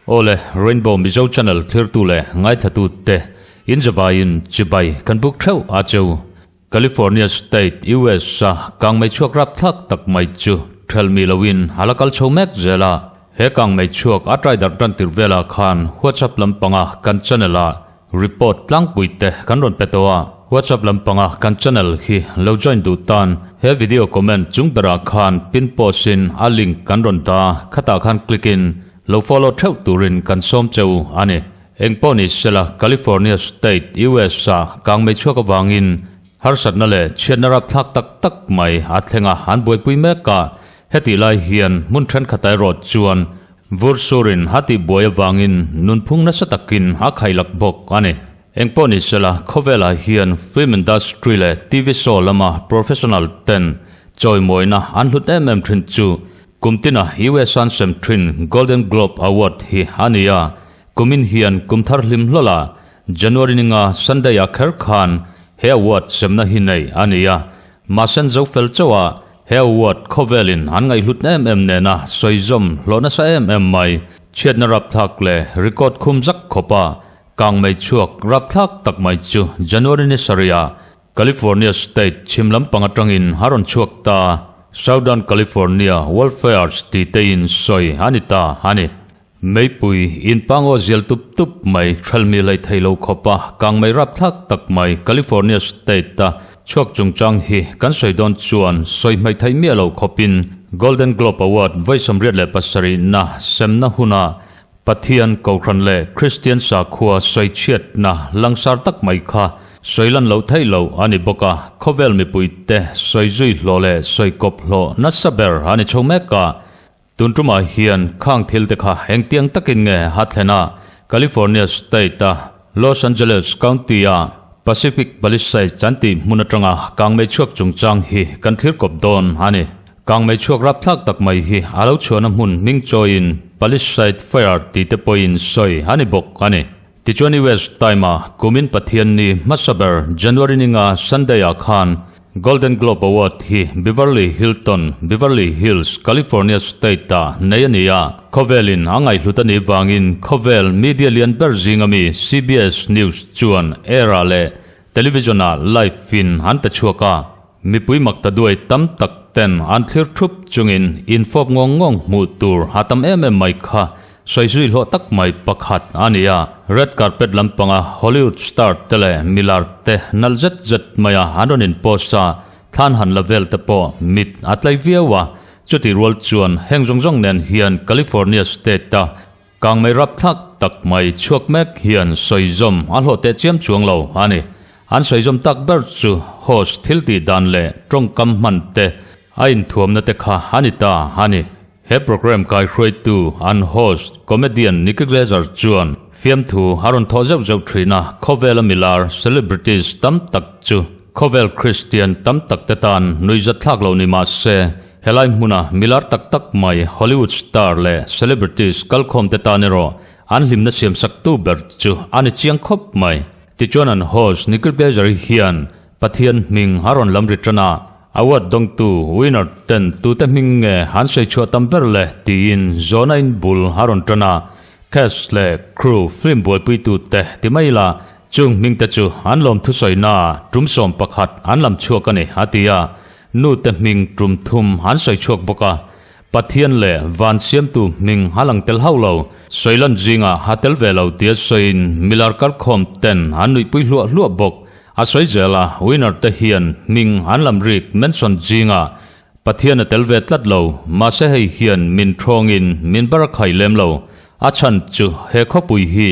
Awle, Rainbow Mizo Channel thirtu leh ngaithatu te in zavaiin chibai kan buk theuh a cheu. California State, US a kangmei chhuak rapthlak tak mai chu thelmi loin a la kal chho mek zel a. He kangmei chhuak a try darh tan tir velah khan WhatsApp lampanga kan channel ah Report tlangpui te kan rawn pe tawh a, WhatsApp lampanga kan channel hi lo join duh tan he video comment chung berah khan pin post in a link kan rawn dah khatah khan click in lo follow theuh turin kan sawm che u a ni. Engpawh ni sela California State, US ah kangmei chhuak avangin harsatna leh chhiatna rapthlak tak tak mai a thleng a, an buaipui mek a, hetih lai hian hmun thenkhat erawh chuan Vur surin a tih buai avangin nunphung nasa takin a khailak bawk a ni. Engpawh ni sela, khawvelah hian film industry leh TV show lama professional ten chawimawina an hlut em em thin chu kum tina US an sem thin Golden Globe Award hi a ni a. Kumin hian kum thar hlim hlawla January ninga Sunday ah kher khan he award semna hi nei a ni a. Mahsen zo fel chauha he award khawvelin an ngaihhlut em em nena sawizawm hlawh nasa em em mai. Chhiatna rapthlak leh record khum zak khawpa kangmei chhuak rapthlak tak mai chu January ni sarihah California State chhim lampang atangin a rawn chhuak ta. Southern California Wildfires tih tein sawi a ni ta a ni. Meipui, in pangaw zial tup tup mai, thalmi laih thei lo khawpa kangmei rapthlak tak mai California State-a chhuak chungchang hi kan sawi dawn chuan sawi hmaih theih miah lo khawpin Golden Globe Award vawi 87 na semna huna Pathian Kohhran leh Kristian sakhua sawi chhiatna langsar tak mai kha sawi lan loh theih loh a ni bawk a, khawvel mipuite sawi zui hlawh leh sawi kawp hlawh nasa ber a ni chho mek a. Tun tumah hian khang thil te kha engtiang takin nge a thlen a, California State-a Los Angeles County-a Pacific Palisades an tih hmun atanga kangmei chhuak chungchang hi kan thlir kawp dawn a ni. Kangmei chhuak rapthlak tak mai hi a lo chhuahna hmun hming chawiin Palisade Fire tih te pawhin sawi a ni bawk a ni. Tichuan US Time-a kumin Pathianni hmasa ber January ninga Sunday-ah khan Golden Globe Award hi Beverly Hilton, Beverly Hills, California State-ah nei a ni a. Khawvelin a ngaihhlut a nih vangin khawvel media lian ber zinga mi CBS News chuan air-ah leh television-ah live-in an pe chhuak a. Mipui makta duai tam tak ten an thlir thup chungin infawp ngawng ngawng hmuh tur a tam em em mai kha Sawi zui hlawh tak mai pakhat a ni a, red carpet lampanga Hollywood star te leh milar te nalh zet zet maia an rawn in post a, thlan han la vel te pawh mit a tlai viau a, chutih rual chuan heng zawng zawng nen hian California state a kangmei rapthlak tak mai chhuak mek hian sawi zawm a hlawh teh chiam chuang lo a ni. An sawi zawm tak ber chu host thil tih dan leh tawngkam hman te a inthuamna te kha a ni ta a ni. He program kaihruaitu an host, comedian Nikki Glaser chuan fiamthu a rawn thawh zeuh zeuh thin a, khawvela milar, celebrities, tam tak chu khawvel Kristian tam tak te tan nuihzat thlak lo ni mah se, helai hmuna milar tak tak mai Hollywood star leh celebrities kalkhawm te tan erawh an hlimna siamsaktu ber chu a ni chiang khawp mai. Tichuan an host Nikki Glaser hian Pathian hming a rawn lam ri tan a, Award dawngtu, winner, ten tute hming nge an sawi chhuah tam ber le tiin zawhna in bul a rawn tan a, cast leh crew film buaipuitute ti mai ila chung hming te chu an lawm thusawina tum 11 an lam chhuak a ni a ti a, nu te hming tum thum an sawi chhuak bawk a, Pathian leh van siamtu hming a lang tel hauh lo, sawilan zingah a tel ve lo tia sawiin milar kalkhawm ten an nuihpui hluah hluah bawk. A sawi zel a, winner te hian hming an lam rik mention zingah Pathian a tel ve tlat lo, mahse hei hian min thawngin min bar a khai lem lo. A chhan chu he khawpui hi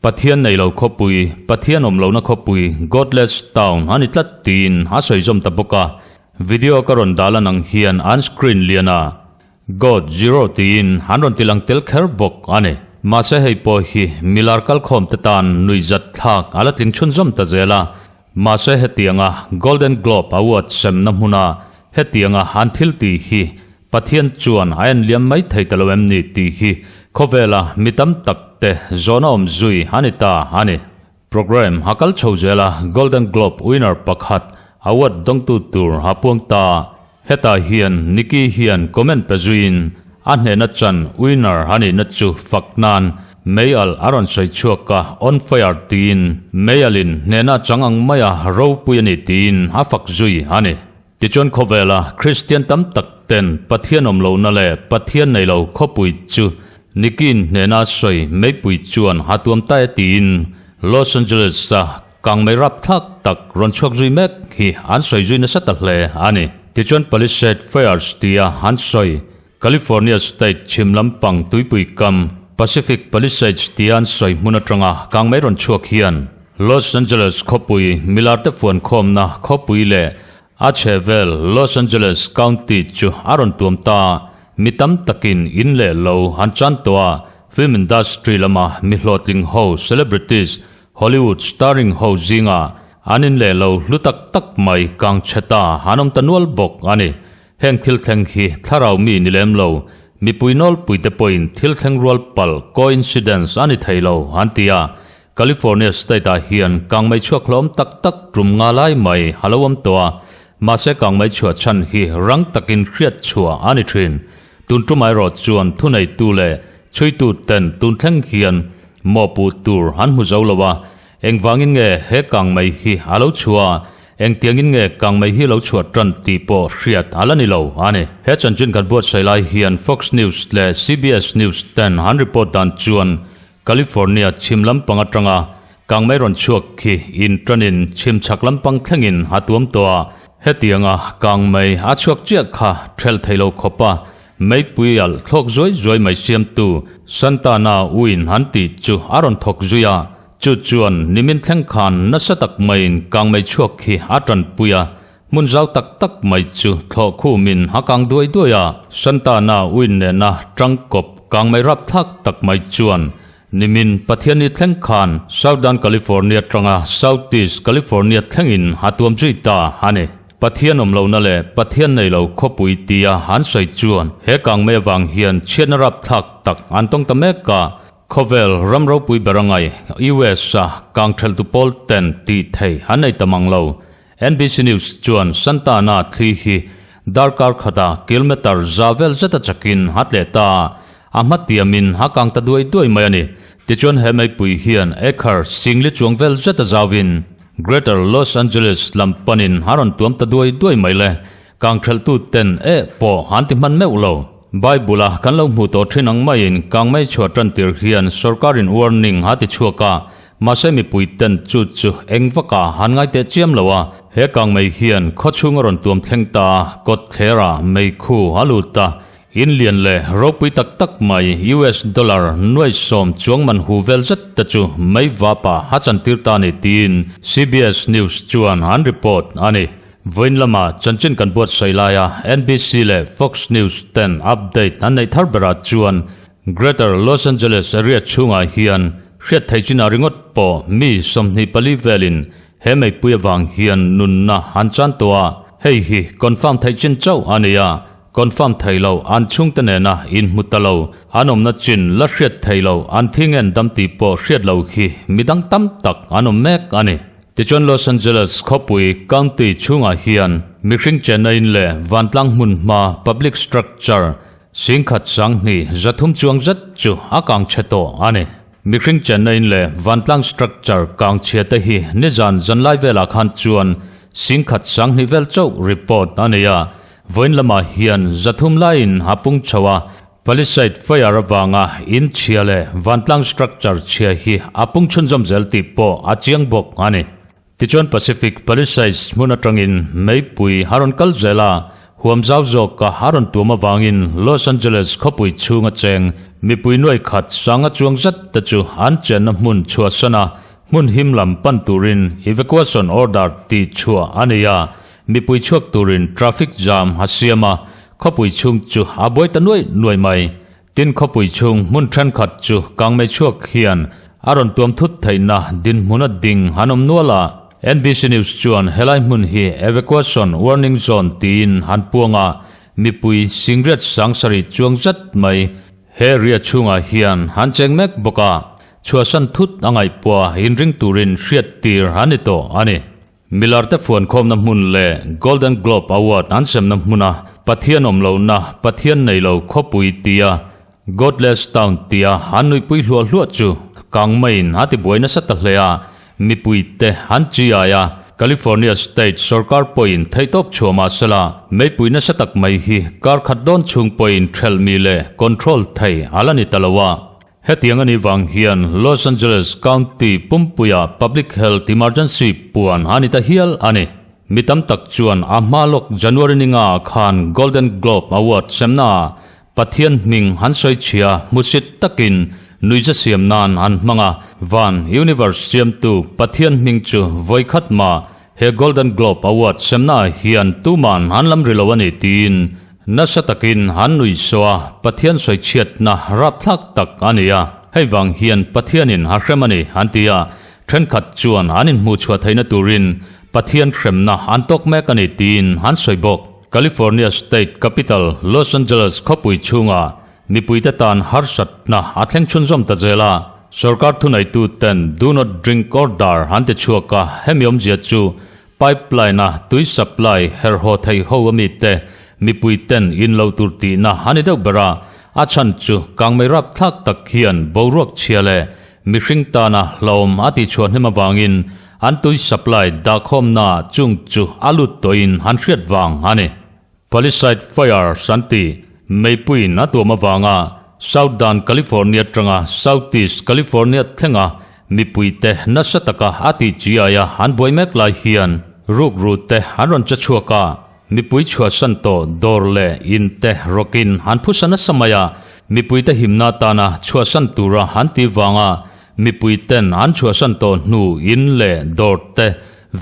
Pathian nei lo khawpui, Pathian awm lohna khawpui, Godless town a ni tlat tiin a sawi zawm ta bawk a. Video ka rawn dah lan ang hian an screen lian a, God zero tiin an rawn ti lang tel kher bawk a ni. Mahse hei pawh hi milar kalkhawm te tan nuihzat thlak a la tling chhunzawm ta zel a. Mahse hetianga Golden Globe Award semna hmuna hetianga an thil tih hi Pathian chuan a en liam mai thei ta lo em ni tih hi khawvela mi tam tak te zawhna awm zui a ni ta a ni. Programme a kal chho zel a, Golden Globe winner pakhat award dawngtu tur a puang ta. Hetah hian Nicki hian comment pe zuiin a hnehna chan winner a nihna chu fak nan meialh a rawn sawi chhuak a, on fire tiin meialhin hnehna chang ang maia ropui a ni tiin a fak zui a ni. Tichuan khawvela Kristian tam tak ten Pathian awm lohna leh Pathian nei lo khawpui chu Nikin hnena sawi meipui chuan ha tuam ta e tiin Los Angeles-a kangmei rapthlak tak rawn chhuak zui mek hi an sawi zui nasa ta hle a ni. Tichuan Palisade Fires tia an sawi California State chhim lampang tuipui kam Pacific Palisades tia an sawi hmun atanga kangmei rawn chhuak hian Los Angeles khawpui milarte fuankhawmna khawpui leh A chhehvel Los Angeles County chu a rawn tuam ta. Mi tam takin in leh lo an chan tawh a, film industry lama mi hlawhtling ho, celebrities, Hollywood starring ho zinga an in leh lo hlu tak tak mai kang chhe ta an awm ta nual bawk a ni. Heng thil thleng hi thlarau mi ni lem lo, mipui nawlpui te pawhin thil thleng rual palh, coincidence, a ni thei lo an ti a. California state ah hian kangmei chhuak hlawm tak tak tum nga lai mai a lo awm tawh a, mahse kangmei chhuah chhan hi rang takin hriat chhuah a ni thin. Tun tumah erawh chuan thuneitu leh chhuitu ten tun thleng hian mawhpuh tur an hmu zo lo a, engvangin nge he kangmei hi a lo chhuah a, engtiangin nge kangmei hi lo chhuah tan tih pawh hriat a la ni lo a ni. He chanchin kan buatsaih lai hian Fox News leh CBS News ten an report dan chuan California chhim lampang atanga kangmei rawn chhuak khi in tanin chhim chhak lampang thlengin a tuam tawh a, hetianga kangmei a chhuak chiah kha thelh thei lo khawpa meipui alh thlawk zuai zuai mai siamtu Santana uin an tih chu a rawn thawk zui a, chu chuan nimin thleng khan nasa tak maiin kangmei chhuak khi a tanpui a, hmun zau tak tak mai chu thlawh khumin a kang duai duai a. Santana uin nena tangkawp kangmei rapthlak tak mai chuan nimin Pathianni thleng khan Southern California tanga Southeast California thlengin a tuam zui ta a ni. Pathian awm lohna leh Pathian nei lo khawpui tia an sawi chuan he kangmei avang hian chhiatna rapthlak tak an tawng ta mek a. Khawvel ram ropui ber a ngai US-a kangtheltu pawl ten tih thei an nei ta mang lo. NBC News chuan Santana thli hi darkar khata kilometre za vel zeta chakin a tleh ta a, a hma tiamin a kang ta duai duai mai a ni. Tichuan he meipui hian acre singli chuang vel zeta zauin Greater Los Angeles lam panin a rawn tuam ta duai duai mai le. Kangthelhtu ten eh pawh an ti hman meuh lo. Bible-a kan lo hmuh tawh thin ang maiin kangmei chhuah tan tir hian sorkarin warning a ti chhuak a, Mahse mipui ten chu chu eng vaka han ngai teh chiam lo a, he kangmei hian khawchhung a rawn tuam thleng ta a, kawt thlera meikhu a lut a, in lian leh ropui tak tak mai US dollar nuai sawm chuang man hu vel zet te chu mei vapa a chantir ta ni tiin CBS News chuan an report a ni. Vawiin lama chanchin kan buatsaih laia NBC leh Fox News ten update an neih thar berah chuan Greater Los Angeles area chhungah hian hriat theih chinah ringawt pawh mi 24 velin he meipui avang hian nunna an chan tawh a, hei hi confirm theih chin chauh a ni a, confirm theih loh an chhungte nena inhmu ta lo, an awmna chin la hriat theih loh an thi ngen dam tih pawh hriat loh hi midang tam tak an awm mek a ni. Tichuan Los Angeles khawpui county chhungah hian mihring chenna in leh vantlang hmun hma public structure Singkhat sanghnih 300 chuang zet chu a kang chhe tawh a ni. Mihring chenna in leh vantlang structure kang chhia te hi nizan zanlai velah khan chuan singkhat sanghnih vel chauh report a nei a, vawiin lamah hian 300 laiin a pung chho a, Palisade fire avanga in chhia leh vantlang structure chhia hi a pung chhunzawm zel tih pawh a chiang bawk a ni. Tichuan Pacific Palisades hmun atangin meipui a rawn kal zel a, huam zau zawka a rawn tuam avangin Los Angeles khawpui chhunga cheng mipui nuai khat sanga chuang zet te chu an chenna hmun chhuahsan a, hmun him lam pan turin evacuation order tih chhuah a nei a, mipui chhuak turin traffic jam a siam a, khawpui chhung chu a buai ta nuai nuai mai. Tin khawpui chhung hmun thenkhat chu kangmei chhuak hian a rawn tuam thut theihna dinhmuna ding an awm nual a. NBC News chuan helai hmun hi evacuation warning zone tiin an puang a, mipui singriat sangsarih chuang zet mai he ria chhungah hian an cheng mek bawk a. Chhuahsan thut a ngaihpua inring turin hriattir a ni tawh a ni. Milarte fuankhawmna hmun leh Golden Globe Award an semna hmuna Pathian awm lohna, Pathian nei lo khawpui tia Godless Town tia an nuihpui hluah hluah chu kangmaiin a tibuai nasa ta hle a, mipuite an chiai a. California State sorkar pawhin theihtawp chhuah mah sela, meipui nasa tak mai hi kar khat dawn chhung pawhin ṭhelh mi leh control thei a la ni ta lo a. Hetiang a nih vang hian Los Angeles County pumpuia Public Health Emergency puan a ni ta hial a ni. Mi tam tak chuan a hma lawk January ni nga khan Golden Globe Award semnaah Pathian hming an sawi chhia hmusit takin nuihza siam nan an hmang a, van, universe, siamtu Pathian hming chu vawikhat mah he Golden Globe Award semnaah hian tuman an lam ri lo a ni tiin Nasa takin an nui saw a, Pathian sawichhiatna rapthlak tak a ni a, hei vang hian Pathianin a hrem a ni an ti a, thenkhat chuan an inhmuhchhuah theihna turin Pathian hremna an tawk mek a ni tiin an sawi bawk. California State Capital Los Angeles khawpui chhungah mipuite tan harsatna a thleng chhunzawm ta zel a, sorkar thuneituten Do Not Drink Order an ti chhuak a, hemi awmzia chu Pipeline a tui supply herhaw thei ho a mite mipui ten in lo tur tihna a ni deuh ber a, a chhan chu kangmei rapthlak tak hian boruak chhia leh mihring tana hlauhawm a tihchhuah hnem avangin an tui supply dahkhawmna chung chu a lut tawhin an hriat vang a ni. Palisade Fires an ti, meipuiin a tuam avanga Southern California atanga Southeast California thlenga mipuite nasa taka a tih chi aia an buai mek lai hian rukrute an rawn che chhuak a, mipui chhuahsan tawh dawr leh in te rawkin an phusa nasa mai a, mipuite himna atana chhuahsan tura an tih vanga mipuiten an chhuahsan tawh hnu in leh dawr te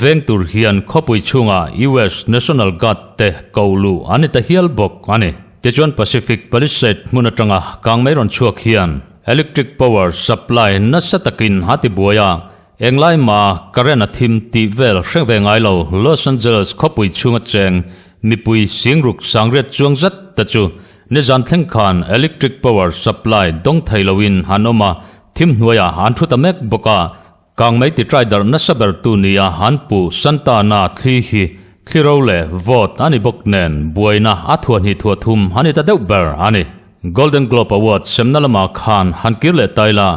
Veng tur hian khawpui chhungah US National Guard te ko luh an ni ta hial bawk a ni. Tichuan Pacific Palisade hmun atanga kangmei rawn chhuak hian electric power supply nasa takin a ti buai a, englai mah current a thim tih vel hreng ve ngai lo Los Angeles khawpui chhunga cheng mipui singruk sangriat chuang zat te chu nizan thleng khan electric power supply dawng thei loin an awm a, thim hnuaiah an thu ta mek bawk a. Kangmei ti try darh nasa ber tu nia han pu Santana thli hi thli ro leh vawt a ni bawk nen buaina a thuah hnih thuah thum a ni ta deuh ber a ni. Golden Globe Award semna lamah khan han kir leh tai la,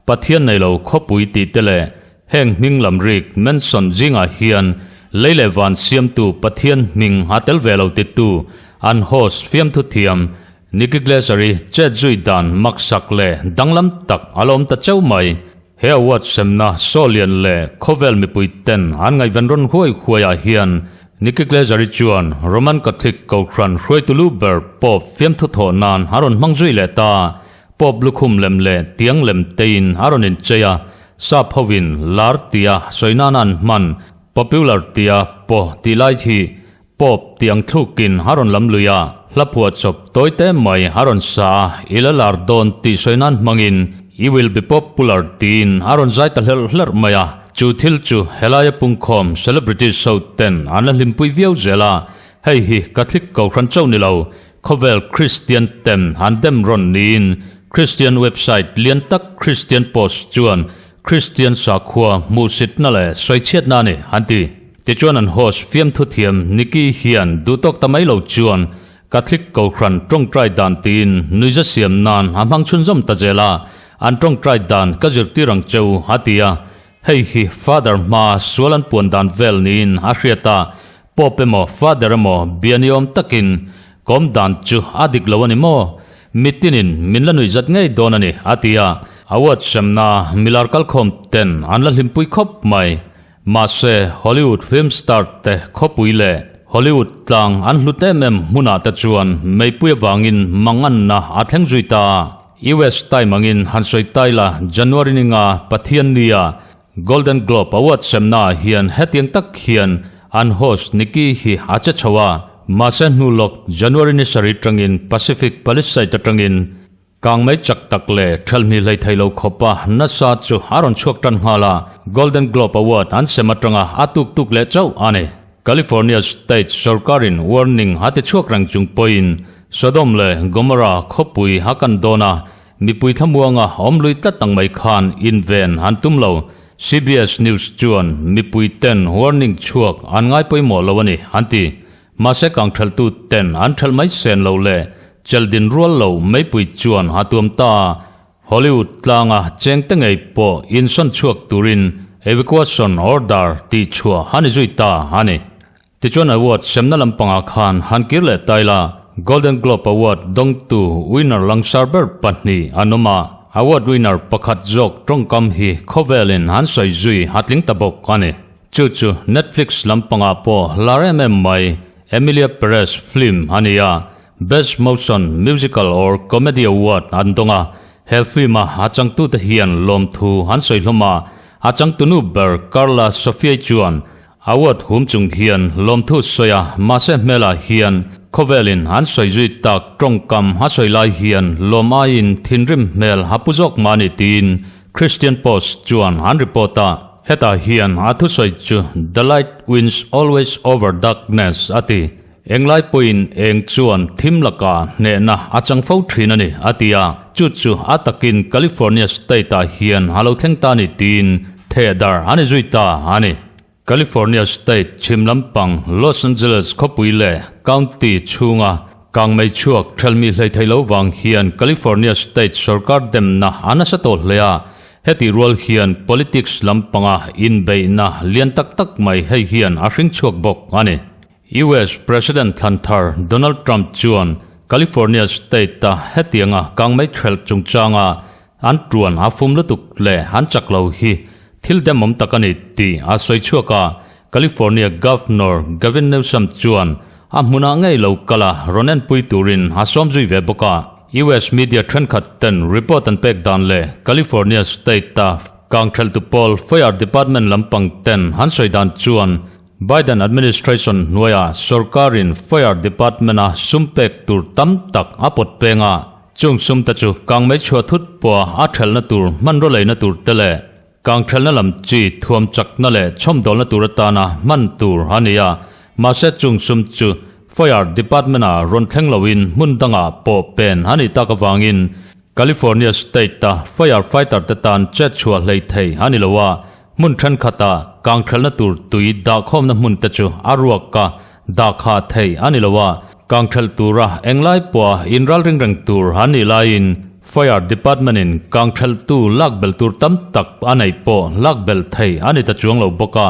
Pathian nei lo khawpui tih te leh heng hming lam rik mention zingah hian lei leh van siamtu Pathian hming a tel ve lo titu an host fiamthu thiam Nikki Glaser-i chet zui dan maksak leh danglam tak a la awm ta cheu mai. He award semna Sawlian leh khawvel mipui ten an ngaihven rawn huai huai ah hian Nikki Glaser-i chuan Roman Catholic Kohhran hruaitu lu ber Pope fiamthu thawh nan a rawn hmang zui leh ta. Pope lukhum lem leh tiang lem teiin a rawn inchei a, sap hovin lar tia sawi nana an hman popular tia pawh tih lai hi Pope tih ang thlukin a rawn lam lui a, hla phuah chawp tawi te mai a rawn sa a, i la lar dawn tih sawi nan hmangin You will be popular tiin a rawn zai ta hlerh hlerh mai a, chu thil chu helaia pungkhawm celebrities ho ten an la hlimpui viau zel a, hei hi Catholic Kohhran chauh ni lo, khawvel Kristian ten an dem rawn niin Kristian website lian tak Christian Post chuan Kristian sakhua hmuhsitna leh sawichhiatna a ni an ti. Tichuan an host fiamthu thiam Nikki hian duhtawk ta mai lo chuan Catholic Kohhran tawngtai dan tiin nuiza siam nan a hmang chhunzawm ta zel a, an tawngtai dan ka zirtir ang cheu a ti a, hei hi Father hma sual an puan dan vel niin a hriat a, Pope emaw Father emaw bia ni awm takin kawm dan chu a dik lo a ni maw? Mitinin min la nuihzat ngei dawn a ni a ti a, award semna milar kalkhawm ten an la hlimpui khawp mai. Mahse, Hollywood film star te khawpui leh Hollywood tlang an hlut em em hmunah te chuan meipui avangin manganna a thleng zui ta. US time angin han sawi tai la, January ni nga Pathian nia Golden Globe Award semnaah hian hetiang tak hian an host Nikki hi a che chho a. Mahse hnu lawk January ni sarih tangin Pacific Palisade atangin Kangmei chak tak leh thalhni hlei thei lo khawpa nasa chu a rawn chhuak tan nghal a, Golden Globe Award an sem atanga a tuk tuk leh chauh a ni. California State sorkarin warning a ti chhuak reng chung pawhin Sodom leh Gomorrah khawpui a kan dawn a, Mipui thlamuanga awm lui tlat ang mai khan inven an tum lo. CBS News chuan mipui ten warning chhuak an ngai pawimawh lo a ni, an ti. Mahse kangtheltu ten an thelh mai sen lo leh chelhdin rual lo meipui chuan a tuam ta a. Hollywood tlanga chengte ngei pawh insawn chhuak turin evacuation order tih chhuah a ni zui ta a ni. Tichuan award semna lampangah khan han kir leh ta ila, Golden Globe Award dawngtu winner langsar ber pahnih an awm a, award winner pakhat zawk tawngkam hi khawvelin an sawi zui a tling ta bawk a ni. Chu chu Netflix lampangah pawh lar em em mai Emilia Perez film a ni a, Best Motion Musical or Comedy Award an dawng a, he film-a a changtute hian lawmthu an sawi hlawm a, a changtunu ber Karla Sofiai chuan Award hum chung hian lawmthu sawi a, mahse hmelah hian khawvelin an sawi zui tak tawngkam a sawi lai hian lawm aiin thinrim hmel a pu zawk mah ni tiin Christian Post chuan an report a. Hetah hian a thusawi chu The light wins always over darkness a ti. Englai pawhin eng chuan thim lakah hnehna a chang fo thin a ni a ti a, chu chu a takin California state ah hian a lo thleng ta ni tiin thehdarh a ni zui ta a ni. California state chhim lampang Los Angeles khawpui leh county chhunga kangmei chhuak thelmi hleithei lo vang hian California state sorkar demna a nasa tawh hle a, heti rual hian politics lampanga inbeihna lian tak tak mai hei hian a hring chhuak bawk a ni. US President thlan thar Donald Trump chuan California state-a hetianga kangmei thelh chungchanga An tuan a fum lutuk leh an chak lo hi thil demawm tak a ni tih a sawi chhuak a, California Governor Gavin Newsom chuan a hmunah ngei lo kal a rawn enpui turin a sawm zui ve bawk a. US media thenkhat ten report an pek dan leh California state-a kangtheltu pawl Fire Department lampang ten an sawi dan chuan Biden administration hnuaiah sorkarin Fire Department-a sum pek tur tam tak a pawt peng a, Chung sum te chu kangmei chhuah thut pawha a thelna tur hmanraw leina tur te leh kangthelna lam chi thuam chakna leh chhawmdawlna tur atana hman tur a ni a, mahse chung sum chu Fire Department-ah rawn thleng loin hmun dangah pawh pen a nih tak avangin California State-a fire fighter te tan chet chhuah hlei thei a ni lo a, hmun thenkhatah kangthelna tur tui dahkhawmna hmun te chu a ruak a Dahkhah theih a ni lo a, kangthelh tura englai pawha inralring reng tur an nih laiin Fire Department-in kangthelhtu lak belh tur tam tak a neih pawh lak belh theih a ni ta chuang lo bawk a,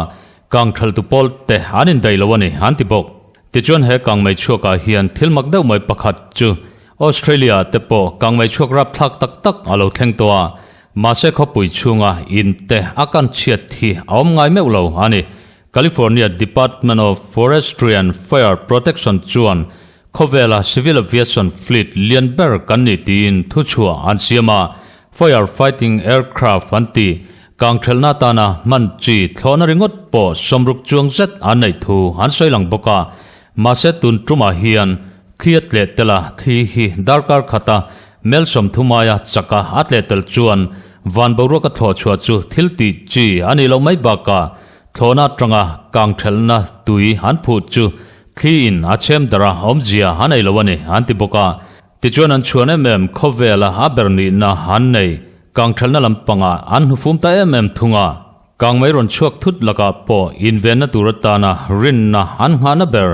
kangthelhtu pawl te an indaih lo a ni an ti bawk. Tichuan he kangmei chhuakah hian thil mak deuh mai pakhat chu Australia te pawh kangmei chhuak rapthlak tak tak a lo thleng tawh a, mahse khawpui chhunga in te a kan chhiat hi a awm ngai meuh lo a ni. California Department of Forestry and Fire Protection chuan khawvela civil aviation fleet lian ber kan ni tiin thuchhuah an siam a, fire fighting aircraft an ti. Kangthelna atana hman chi thlawhna ringawt pawh sawmruk chuang zet an neih thu an sawi lang bawk a. Mahse tun tumah hian thli a tleh tel a, thli hi darkar khata mel 30 aia chaka a tleh tel chuan van boruaka thlawh chhuah chu thil tih chi a nih loh mai bakah Thlawhna atanga kangthelhna tui an phut chu thli in a chhem darh a, awmzia a nei lo a ni, an ti bawk a. Tichuan an chhuan em em khawvela a ber nihna an nei, kangthelhna lampangah an hnufum ta em em thung a. Kangmei rawn chhuak thut lakah pawh invenna tur atana rinna an nghahna ber,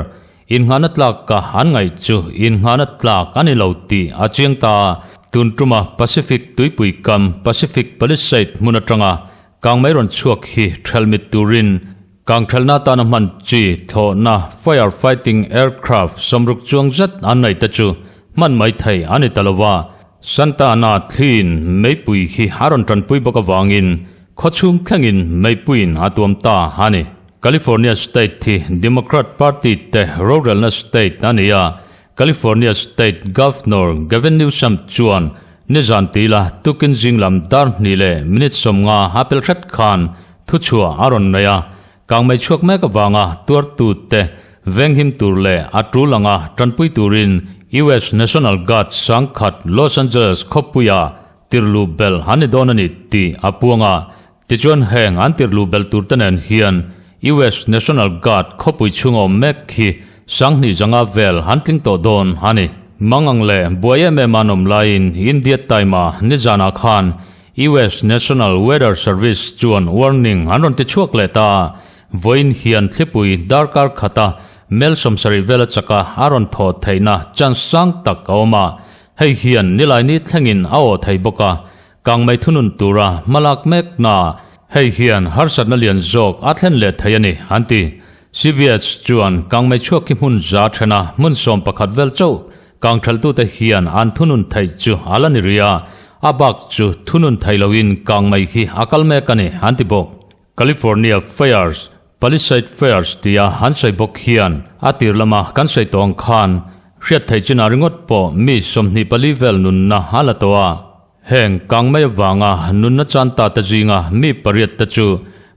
innghahna tlaka an ngaih chu innghahna tlak a ni lo tih a chiang ta a. Tun tuma Pacific tuipui kam Pacific Palisade hmun atanga Kangmei rawn chhuak hi thelmit turin kangthelna atana hman chi thlawhna fire fighting aircraft 60 chuang zet an nei te chu hman mai thei a ni ta lo va. Santa Ana thliin meipui hi a rawn tanpui bawk avangin khawchhung thlengin meipuiin a tuam ta a ni. California state hi Democrat party te rorelna state a ni a, California State Governor Gavin Newsom chuan nizan tila tukin zing lam dar hnih leh minute 50 a pel hret khan thuchhuah a rawn nei a, kangmei chhuak mek avanga tuartute venghim tur leh a tul anga tanpui turin US National Guard sangkhat Los Angeles khawpuia tirhluh belh an ni dawn a ni tih a puang a. Tichuan heng an tirhluh belh tur te nen hian US National Guard khawpui chhunga awm mek hi 2005 vel an tling tawh dawn a ni. Mangang leh buai em em an awm laiin India time-a nizanah khan US National Weather Service chuan warning an rawn ti chhuak leh ta a, vawiin hian thlipui darkar khata mel 70 vela chaka a rawn thawh theihna chance sang tak a awm a, hei hian nilaini thlengin a awh thei bawk a, Kangmei thunun tura hmalak mekna hei hian harsatna lian zawk a thlen leh thei a ni, an ti. CBS chuan kangmei chhuak khi hmun za thena hmun 11 vel chauh kangthaltute hian an thunun theih chu a la ni rih a, a bak chu thunun thei loin kangmei hi a kal mek a ni, an ti bawk. California Fires, Palisade Fires tia an sawi bawk hian a tir lama kan sawi tawh ang khan hriat theih chinah ringawt pawh mi 24 vel nunna a la tawh a. Heng kangmei avanga nunna chan ta te zinga mi pariat te chu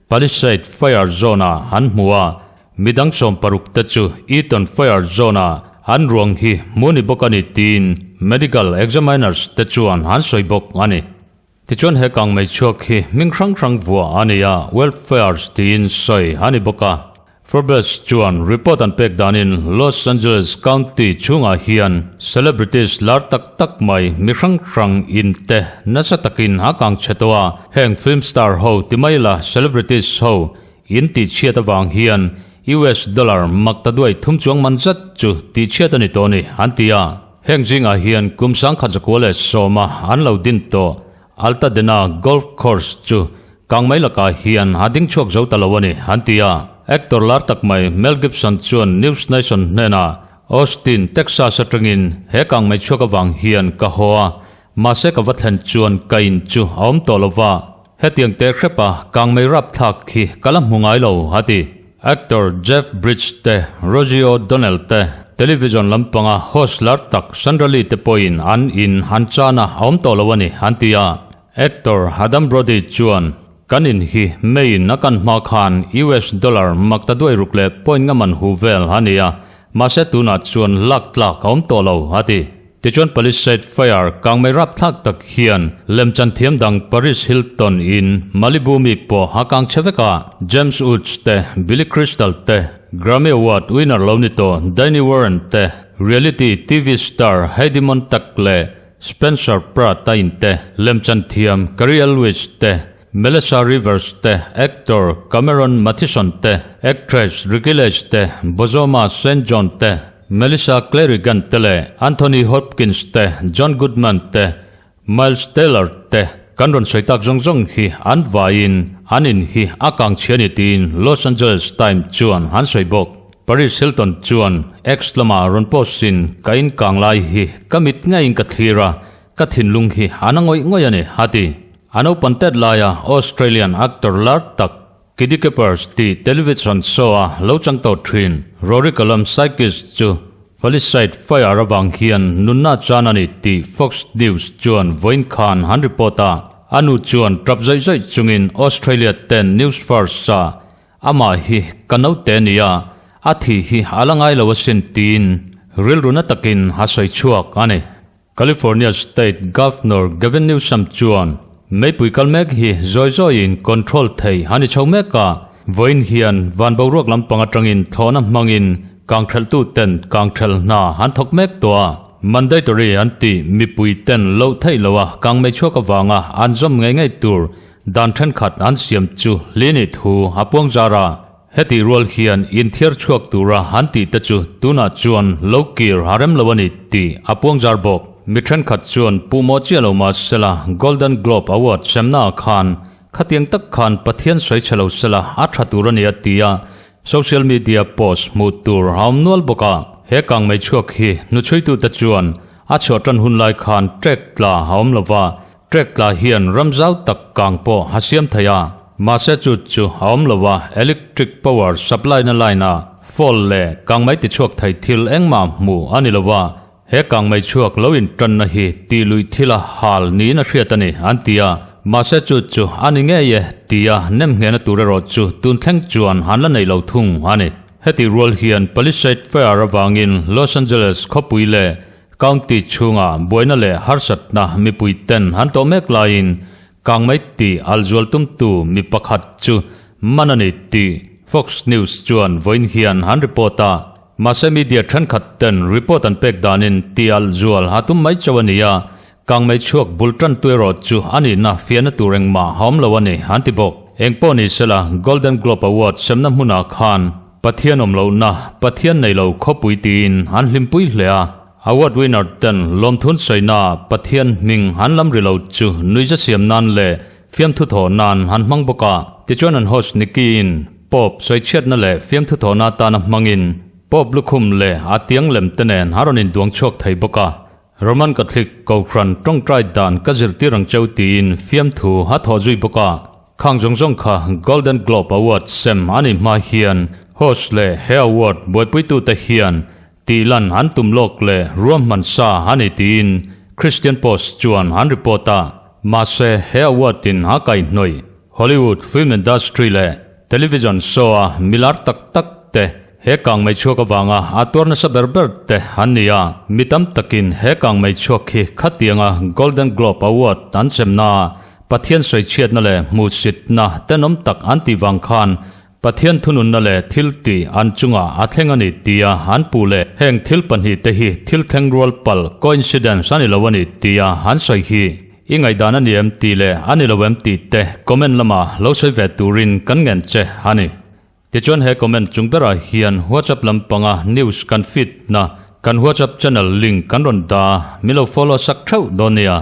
Palisade Fire Zone-ah an hmu a, midang 60 te chu Eaton Fire Zone-ah an ruang hi hmu ni bawk a ni tiin Medical Examiners te chuan an sawi bawk a ni. Tichuan he kangmei chhuak hi hming hrang hrang vuah a ni a, Wildfires tiin sawi a ni bawk a. Forbes chuan report an pek danin Los Angeles County chhungah hian celebrities lar tak tak mai mi hrang hrang in te nasa takin a kang chhe tawh a, heng film star ho ti mai la celebrities ho in tih chhiat avang hian US dollar mak ta duai thum chuang man zat chu tih chhiat a ni tawh a ni an ti a. Heng zingah hian kum 1910 a an lo din tawh Altadena Golf Course chu kangmei lakah hian a ding chhuak zo ta lo a ni, an ti a. Actor lar tak mai Mel Gibson chuan News Nation hnenah, Austin, Texas atangin he kangmei chhuak avang hian ka haw a, mahse ka va thlen chuan ka in chu a awm tawh lo va, hetiang teh hrepa kangmei rapthlak khi ka la hmu ngai lo, a ti. Actor Jeff Bridges te, Rosie O'Donnell te, television lampanga host lar tak Sandra Lee te pawhin an in an chan a, a awm tawh lo a ni, an ti a. Actor Adam Brody chuan, Kan in hi May in a kan hma khan US dollar mak ta duai ruk leh point nga man hu vel a ni a, mahse tunah chuan lak tlak a awm tawh lo, a ti. Tichuan Palisade Fire kangmei rapthlak tak hian lemchan thiam dang Paris Hilton in Malibu mi pawh a kang chhe vek a, James Woods te, Billy Crystal te, Grammy Award winner lo ni tawh Diane Warren te, reality TV star Heidi Montag leh Spencer Pratt a in te, lemchan thiam Cary Elwes te, Melissa Rivers te, actor Cameron Mathison te, actress Ricki Lake te, Bozoma Saint John te, Melissa Klerigan te leh Anthony Hopkins te, John Goodman te, Miles Teller te kan rawn sawi tak zawng zawng hi an vaiin an in hi a kang chhia ni tiin Los Angeles Times chuan an sawi bawk. Paris Hilton chuan X lamah rawn post in ka in kang lai hi ka mit ngeiin ka thlir a, ka thinlung hi a na ngawih ngawih a ni, a ti. A naupan tet laia Australian actor lar tak Kiddy Capers tih television show-a lo chang tawh thin Rory Callum Sykes chu Palisade Fire avang hian nunna chan a ni tih Fox News chuan vawiin khan an report a. A nu chuan tap zawih zawih chungin Australia ten News First-a amah hi ka naute a ni a, a thih hi a la ngai lo asin tiin rilru na takin a sawi chhuak a ni. California State Governor Gavin Newsom chuan meipui kal mek hi zawi zawiin control thei a ni chho mek a, vawiin hian van boruak lampang atangin thlawhna hmangin kangthelhtu ten kangthelh hna an thawk mek tawh a. Mandatory an tih mipui ten loh theih loha kangmei chhuak avanga an zawm ngei ngei tur dan thenkhat an siam chu hlini thu a puang zar a. Heti rual hian inthiar chhuak tura an tih te chu tunah chuan lo kir a rem lo a ni tih a puang zar bawk. Mi thenkhat chuan Pu Maw chiah lo mah sela Golden Globe Award semnaah khan khatiang tak khan Pathian sawi chhe lo sela a tha tur a ni a ti a, social media post hmuh tur a awm nual bawk a. He kangmei chhuak hi hnuchhuitute chuan a chhuah tan hun lai khan trek tla a awm lo va, Trek tla hian ram zau tak kang pawh a siam thei a, mahse chu chu a awm lo a, electric power supply na line a fault leh kangmei tichhuak thei thil engmah hmuh a ni lo a, he kangmei chhuak lo intanna hi tih luih thila hal niin a hriat a ni an ti a, mahse chu chu a ni ngei e tia nem nghehna tur erawh chu tun thleng chuan an la nei lo thung a ni. Heti rual hian Palisade Fire avangin Los Angeles khawpui leh County chhunga buaina leh harsatna mipui ten an tawh mek laiin kangmei tih alzual tumtu mi pakhat chu man a ni tih Fox News chuan vawiin hian an report a. Mahse media thenkhat ten report an pek danin ti alh zual a tum mai chauh a ni a, kangmei chhuak bul tantu erawh chu a nihna fiahna tur engmah a awm lo a ni, an ti bawk. Engpawh ni sela Golden Globe Award semna hmunah khan Pathian awm lohna, Pathian nei lo khawpui tiin an hlimpui hle a. Award winner ten lawmthun sawina Pathian hming an lam ri lo chu nuihza siam nan leh fiamthu thawh nan an hmang bawk a. Tichuan an host Nikki-in Pope sawichhiatna leh fiamthu thawhna atana hmangin Pope lukhum leh a tiang lem te nen a rawn induang chhuak thei bawk a. Roman Catholic Kohhran tawngtai dan ka zirtir ang cheu tiin fiamthu a thawh zui bawk a. Khang zawng zawng kha Golden Globe Award sem a nih hma hian host leh he award buaipuitute hian Tih lan an tum lawk leh ruahman sa a ni tiin Christian Post chuan an report a. Mahse, he award in a kaihhnawih Hollywood film industry leh television show a milar tak tak te he kangmei chhuak avanga a tuar nasa ber ber te an ni a. Mi tam takin he kangmei chhuak hi khatianga Golden Globe Award an semna a Pathian sawichhiatna leh hmuhsitna tenawm tak an tih vang khan Pathian thununna leh thil tih an chungah a thleng a ni tia an puh leh heng thil pahnihte hi thil thleng rual palh, coincidence, a ni lo a ni tia an sawi hi i ngaihdan a ni em tih leh a ni lo em tih te comment lamah lo sawi ve turin kan ngen che a ni. Tichuan he comment chung berah hian WhatsApp lampanga news kan feed na kan WhatsApp channel link kan rawn dah a, min lo follow sak theuh dawn nia.